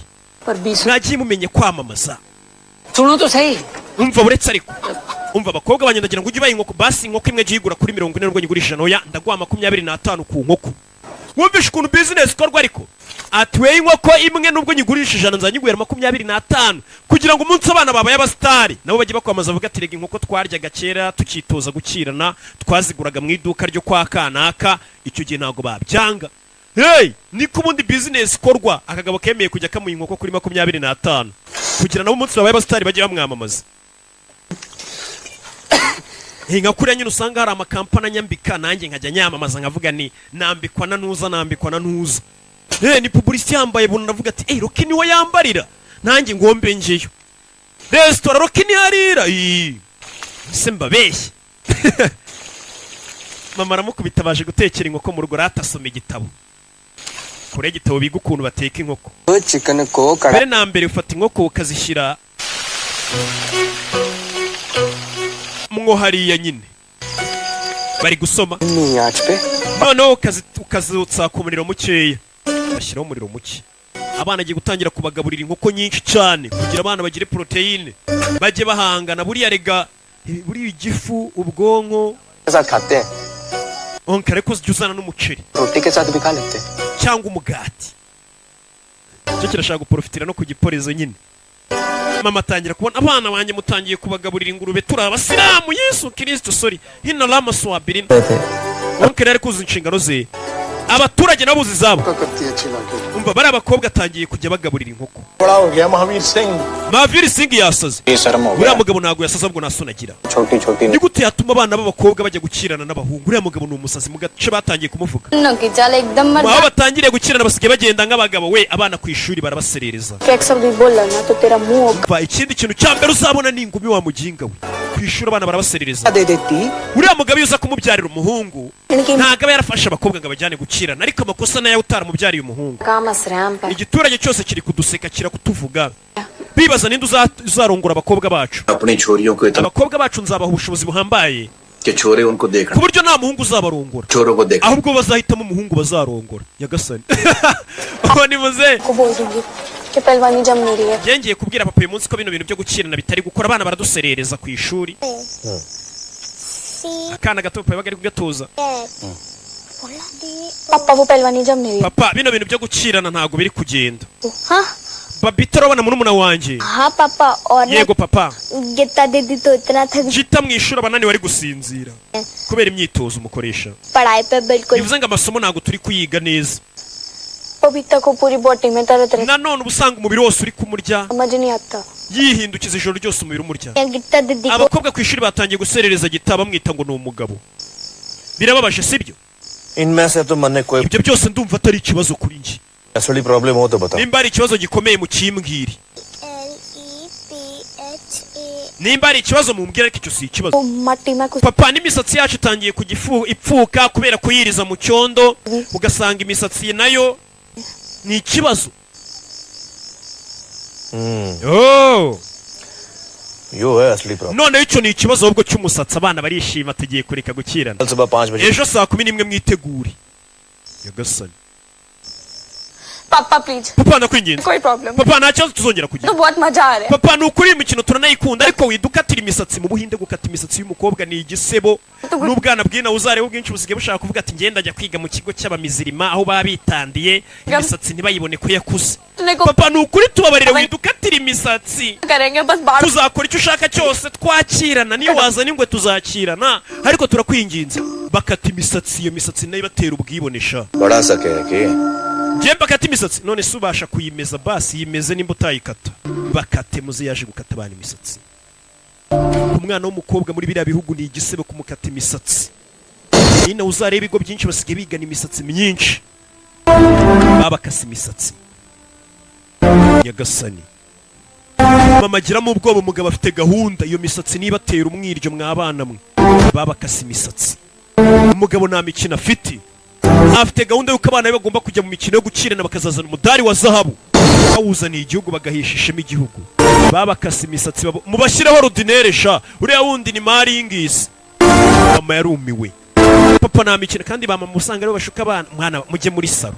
पर 20 Mwagiye mumenye kwamamaza. सुनो तो सही। Umva, uretse ariko, umva, abakobwa banjye ndagira ngo ujye ubaha inkoko, basi inkoko imwe jya uyigura kuri 40 nubwo nyigurisha 100. Oya, ndaguha 25 ku nkoko. Wumvishe ukuntu business ikorwa? Ariko ati we, inkoko imwe nubwo nyigurisha 100, nzanyiguhera 25, kugira ngo umunsi abana babaye abasitari nabo bajye bakwamaza, bavuga ati: "Rega inkoko twaryaga kera tukitoza gukirana twaziguraga mu iduka ryo kwa kanaka." Icyo gihe ntabwo babyanga. Hey, niko ubundi business ikorwa. Akagabo kemeye kujya kamuha inkoko kuri 25 kugira nabo umunsi babaye abasitari bajye bamwamamaza. Nka kuriya nyine usanga hari amakampani anyambika, nanjye nkajya nyamamaza nkavuga ni nambikwa na ntuza, nambikwa na ntuza. Ni publicity yambaye buntu, ndavuga ati: "Eh, Rocky niwe yambarira, nanjye ngombe ngeyo resitora Rocky niyo arira." Ii, se mbabeshye? Mama aramukubita. Baje gutekera inkoko mu rugo, rata asoma igitabo kure, igitabo biga ukuntu bateka inkoko. Chicken को कड़ा Mbere na mbere ufata inkoko ukazishyira mwo hariya nyine bari gusoma. आंच पे Noneho ukazotsa ku muriro mukeya, bashyiraho umuriro muke. Abana agiye gutangira kubagaburira inkoko nyinshi cyane kugira abana bagire poroteyine, bajye bahangana. Buriya rega buriya igifu, ubwonko. के साथ खाते हैं। Onka, ariko jya uzana n'umuceri रोटी के साथ भी खा लेते हैं। cyangwa umugati. Cyo kirashaka guporofitira no ku giporezo nyine. Mama atangira kubona abana banjye mutangiye kubagaburira ingurube, turi abasilamu. Yesu Kirisito, sorry, hino rama swabirina. Onka rero ari kuzuza inshingano ze, abaturage nabo buzi izabo. करती है अच्छी लड़की। Umva, bari abakobwa atangiye kujya bagaburira inkoko. बड़ा हो गया Mahavir Singh. Mahavir Singh yasaze. शर्म हो Uriya गया। mugabo ntabwo yasaze, ahubwo nta soni agira. छोटी छोटी Ni gute yatuma abana b'abakobwa bajya gukirana n'abahungu? Uriya mugabo ni umusazi, mu gace batangiye kumuvuga. की चल एकदम मर Aho batangiriye gukirana basigaye bagenda nk'abagabo we. Abana ku ishuri barabaserereza. एक शब्द भी बोल ना तो तेरा मुंह Umva, ikindi kintu cya mbere uzabona ni ingumi wa muginga we. Ku ishuri abana barabaserereza. दे देती। Uriya mugabo iyo uza kumubyarira umuhungu ntabwo aba yarafashe abakobwa ngo abajyane gukirana, ariko amakosa nayo utaramubyariye umuhungu. काम असराम पर Igiturage cyose kiri kuduseka, kirakutuvuga, bibaza ninde uzarongora abakobwa bacu. अपनी छोरियों को इतना Abakobwa bacu nzabaha ubushobozi buhambaye कि छोरे उनको देखना ku buryo nta muhungu uzabarongora, छोरों को देखना। ahubwo bazahitamo umuhungu bazarongora. Nyagasani, uwo ni muzehe. को बोल दूंगी कि पहलवानी जम नहीं रही है। Ngiye kubwira papa uyu munsi ko bino bintu byo gukirana bitari gukora, abana baraduserereza ku ishuri. Akana gato papa yabaga ari kugatuza. पापा, वो पहलवानी जम नहीं रही। Papa, bino bintu byo gukirana ntabwo biri kugenda. हाँ। Babita, urabona murumuna wanjye? हाँ पापा, और ना Yego papa. Gita दीदी तो इतना थक Jita mu ishuri abananiwe, ari gusinzira kubera imyitozo umukoresha. पढ़ाई पे बिल्कुल Bivuze ngo amasomo ntabwo turi kuyiga neza. Babita को पूरी बॉडी में तरह तरह Nanone uba usanga umubiri wose uri kumurya, समझ नहीं आता। yihindukiza ijoro ryose, umubiri umurya. Gita दीदी को Abakobwa ku ishuri batangiye guserereza Gita, bamwita ngo ni umugabo. Birababaje, sibyo? इनमें से तो मन ने कोई Ibyo byose ndumva atari ikibazo kuri njye. असली problem हो तो बताओ। Nimba hari ikibazo gikomeye mukimbwire, nimba hari ikibazo mumbwire, ariko icyo si ikibazo. मट्टी में कुछ Papa, n'imisatsi yacu itangiye kujya ipfuka kubera kuyiriza mu cyondo, ugasanga imisatsi nayo ni ikibazo. Oh. यो है असली problem. Noneho icyo ni ikibazo ahubwo cy'umusatsi. Abana barishima, tugiye kureka gukirana. कल सुबह 5 बजे। Ejo saa 11 mwitegure. Nyagasani. पापा please. Papa, ndakwinginze. कोई problem. Papa, nta kibazo tuzongera kugira. तो बहुत मजा आ रहा है। Papa, ni ukuri iyi mikino turanayikunda, ariko widukatira imisatsi. Mu Buhinde gukata imisatsi y'umukobwa ni igisebo. N'ubwana bw'ina uzareba ubwinshi busigaye bushaka kuvuga ati: "Ngenda njya kwiga mu kigo cy'abamizirima aho baba bitandiye imisatsi ntibayibone ko yakuze." Papa, ni ukuri tubabarire, widukatira imisatsi. करेंगे बस बाल। Tuzakora icyo ushaka cyose, twakirana, niyo wazana ingwe tuzakirana, ariko turakwinginze bakata imisatsi. Iyo misatsi nayo ibatera ubwibonesha. बढ़ा सके है कि Njye bakata imisatsi, none se ubasha kuyimeza? Basi yimeze nimba utayikata. Bakate. Muze yaje gukata abana imisatsi. Ku mwana w'umukobwa muri biriya bihugu ni igisebo kumukata imisatsi. Nyine uzareba ibigo byinshi basigaye bigana imisatsi myinshi, babakase imisatsi. Nyagasani, mama agiramo ubwoba. Umugabo afite gahunda, iyo misatsi niba atera umwiryo. Mwabana mwe, babakase imisatsi. Umugabo nta mikino afite, afite gahunda y'uko abana be bagomba kujya mu mikino yo gukirana, bakazazana umudari wa zahabu, bawuzaniye igihugu, bagahesha ishema igihugu. Babakase imisatsi mubashyireho ordinaire sha, uriya wundi ni maringisi. Mama yarumiwe, papa nta mikino. Kandi ba mama usanga aribo bashuka abana: "Mwana, mujye muri salon."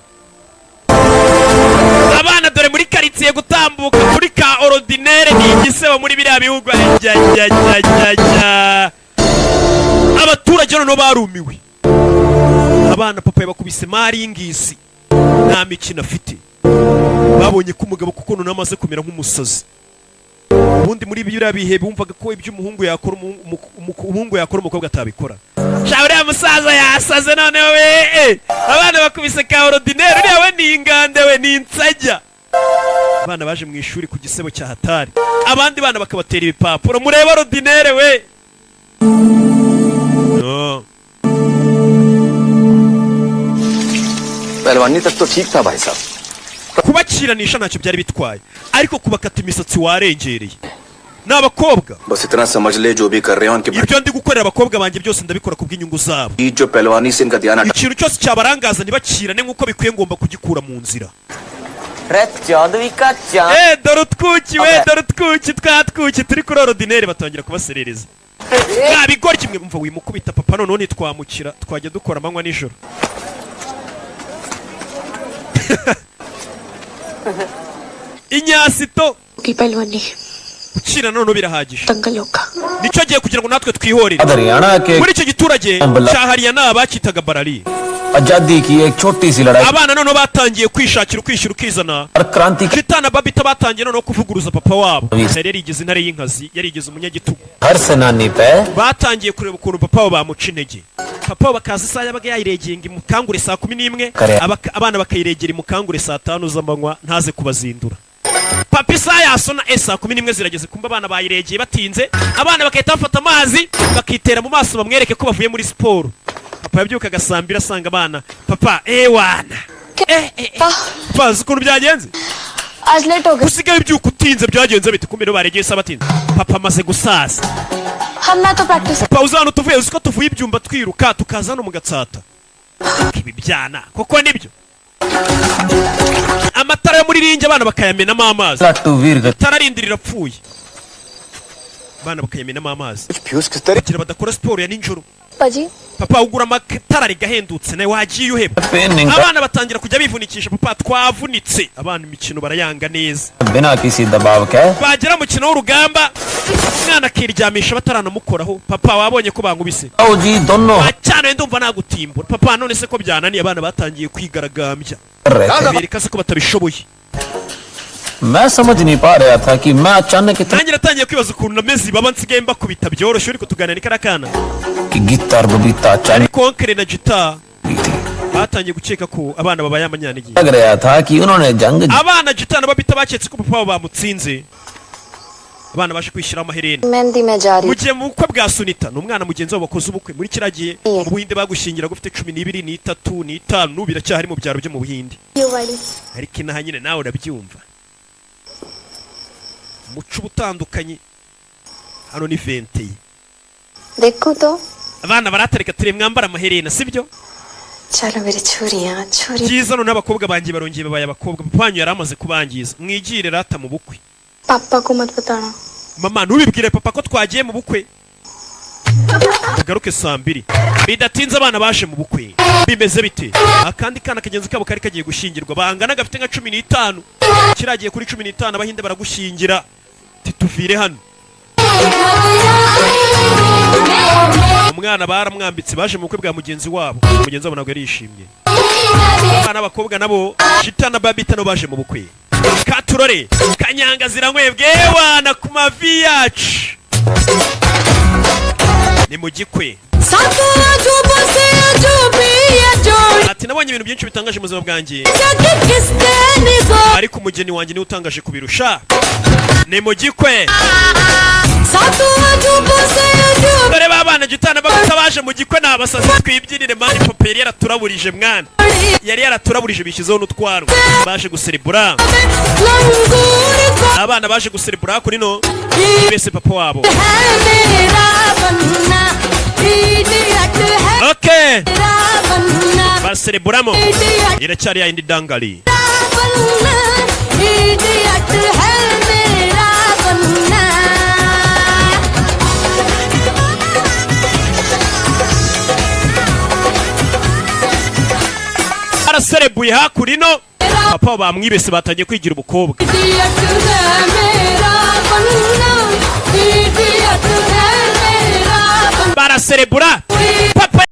Abana dore muri karitsiye gutambuka kuri ka ordinaire ni igisebo muri biriya bihugu. Ajya. Abaturage noneho barumiwe, abana papa yabakubise maringisi, nta mikino afite. Babonye ko umugabo kuko noneho amaze kumera nk'umusazi. Ubundi muri biriya bihe bumvaga ko ibyo umuhungu yakora umuhungu yakora umukobwa atabikora. Sha, uriya musaza yasaze noneho we. Abana bakubise ka ordinaire, uriya we ni ingande, we ni insajya. Abana baje mu ishuri ku gisebo cya hatari, abandi bana bakabatera ibipapuro: "Murebe ordinaire we." No. पहलवानी तक तो ठीक था भाई साहब। Kubakiranisha ntacyo byari bitwaye, ariko kubakata imisatsi warengereye. Ni abakobwa. बस इतना समझ ले, जो भी कर रहे हैं उनके Ibyo ndi gukorera abakobwa banjye byose ndabikora kubw'inyungu zabo. बीच जो पहलवानी से इनका ध्यान हटा Ikintu cyose cyabarangaza ntibakirane nk'uko bikwiye, ngomba kugikura mu nzira. चौदहवीं का चांद। Eh, dore utwuki we, dore utwuki, twa twuki turi kuri ordinaire. Batangira kubaserereza: "Mwa bigoryi mwe." Mva, wimukubita papa, noneho ntitwamukira, twajya dukora amanywa nijoro. Inyasito. की पहलवानी Gukira noneho birahagije. दंगल होगा। Nicyo gihe kugira ngo natwe twihorere. Haryana के Muri icyo giturage cya Hariyana bakitaga Barari, आजादी की एक छोटी सी लड़ाई abana noneho batangiye kwishakira ukwishyura ukizana. और क्रांति Jita na Babita batangiye noneho kuvuguruza papa wabo. Yari yarigeze intare y'inkazi, yarigeze umunyagitugu. हर सेनानी पे Batangiye kureba ukuntu papa wabo bamuca intege. Papa wabo bakaza isaha yabaga yayiregeye ngo imukangure saa 11, Kare. Abana bakayiregera imukangure saa 5 z'amanywa, ntaze kubazindura. Papa isaha yasona, saa 11 zirageze, kumba abana bayiregeye batinze. Abana bagahita bafata amazi bakitera mu maso, bamwereke ko bavuye muri siporo. Papa yabyukaga saa 2 asanga abana: "Papa, ewana, papa, uzi ukuntu byagenze?" आज लेट हो गए। Usigaye ubyuka utinze, byagenze bite? Kumbe rero baregeye isaha batinze. Papa amaze gusaza. हम ना तो practice Papa, uzi hano tuvuye? Uzi ko tuvuye ibyumba twiruka tukaza hano mu Gatsata? Ibi byana koko nibyo. Amatara yo muri ring abana bakayamenamo amazi. Lattu वीर Itara rindi rirapfuye, abana bakayamenamo amazi fuse किस तरह kugira badakora siporo ya nijoro. पाजी। Papa, ugura amatara rigahendutse, nawe wagiye uheba. Painting Abana batangira kujya bivunikisha: "Papa, twavunitse." Abana imikino barayanga neza. बिना किसी दबाव के Bagera mukino w'urugamba, umwana akiryamisha bataranamukoraho: "Papa, wabonye ko bankubise?" आओ जी दोनों "Ah, cyane, ndumva nagutimbura papa." "None se ko byananiye?" Abana batangiye kwigaragambya, कर रहे थे। bereka se ko batabishoboye. मैं समझ नहीं पा रहा था कि मैं अचानक इतना Nanjye natangiye kwibaza ukuntu nameze ibaba, nsigaye mbakubita byoroshye. Ariko tuganira ni kariya kana. कि गीता और बबीता अचानक Konkere na Jita गई थी। batangiye gukeka ko abana babaye amanyantege. लग रहा था कि उन्होंने जंग Abana Jita na Babita baketse ko papa wabo bamutsinze. Abana baje kwishyiraho amaherena. Mehndi में जा रही Mu gihe mu bukwe bwa Sunita, ni umwana mugenzi wabo wakoze ubukwe. Muri kiriya gihe mu Buhinde bagushyingira ufite 12, n'itatu, n'itanu, biracyahari mu byaro byo mu Buhinde. ये वाली। Ariko inaha nyine nawe urabyumva, umuco uba utandukanye hano ni venteye. देखो तो। Abana baratareka ture mwambara amaherena, sibyo? चलो मेरी छुरियां छुरी। Byiza, none abakobwa banjye barongeye babaye abakobwa. Papa wanyu yari amaze kubangiza, mwigire rata mu bukwe. पापा को मत बताना। Mama, ntubibwire papa ko twagiye mu bukwe, tugaruke saa 2. Bidatinze abana baje mu bukwe. Bimeze bite? Akandi kana kagenzi kabo kari kagiye gushyingirwa, bangana, gafite nka 15, kiragiye kuri 15. Abahinde baragushyingira tituvire hano. Umwana baramwambitse, baje mu bukwe bwa mugenzi wabo. Mugenzi wabo ntabwo yari yishimye. Abana b'abakobwa nabo, Jita na Babita, nabo baje mu bukwe. Katurore kanyanga ziranywebwe wana ku mavi yacu ni mu gikwe. सातों अजूबों से अजूबी जोड़ी Ati nabonye ibintu byinshi bitangaje mu buzima bwanjye, जग किसके निगो ariko umugeni wanjye niwe utangaje kubirusha. Ni mu gikwe. सातों अजूबों से अजूब Dore ba bana gitana bagutse baje mu gikwe, ni abasazi. Twibyinire man, papa yari yaraturaburije mwana, yari yaraturaburije. Bishyizeho n'utwaro, baje guserebura. लंगूर को Abana baje guserebura kuri no mbese papa wabo. है मेरा बन्ना इडियट है Okay, मेरा बन्ना basereburamo. Idiot Iracyari ya yindi Dangali. बन्ना इडियट है मेरा बन्ना। Araserebuye hakurino, papa bamwibese, batangiye kwigira ubukobwa. Idiot है मेरा बन्ना इडियट है मेरा Baraserebura, papa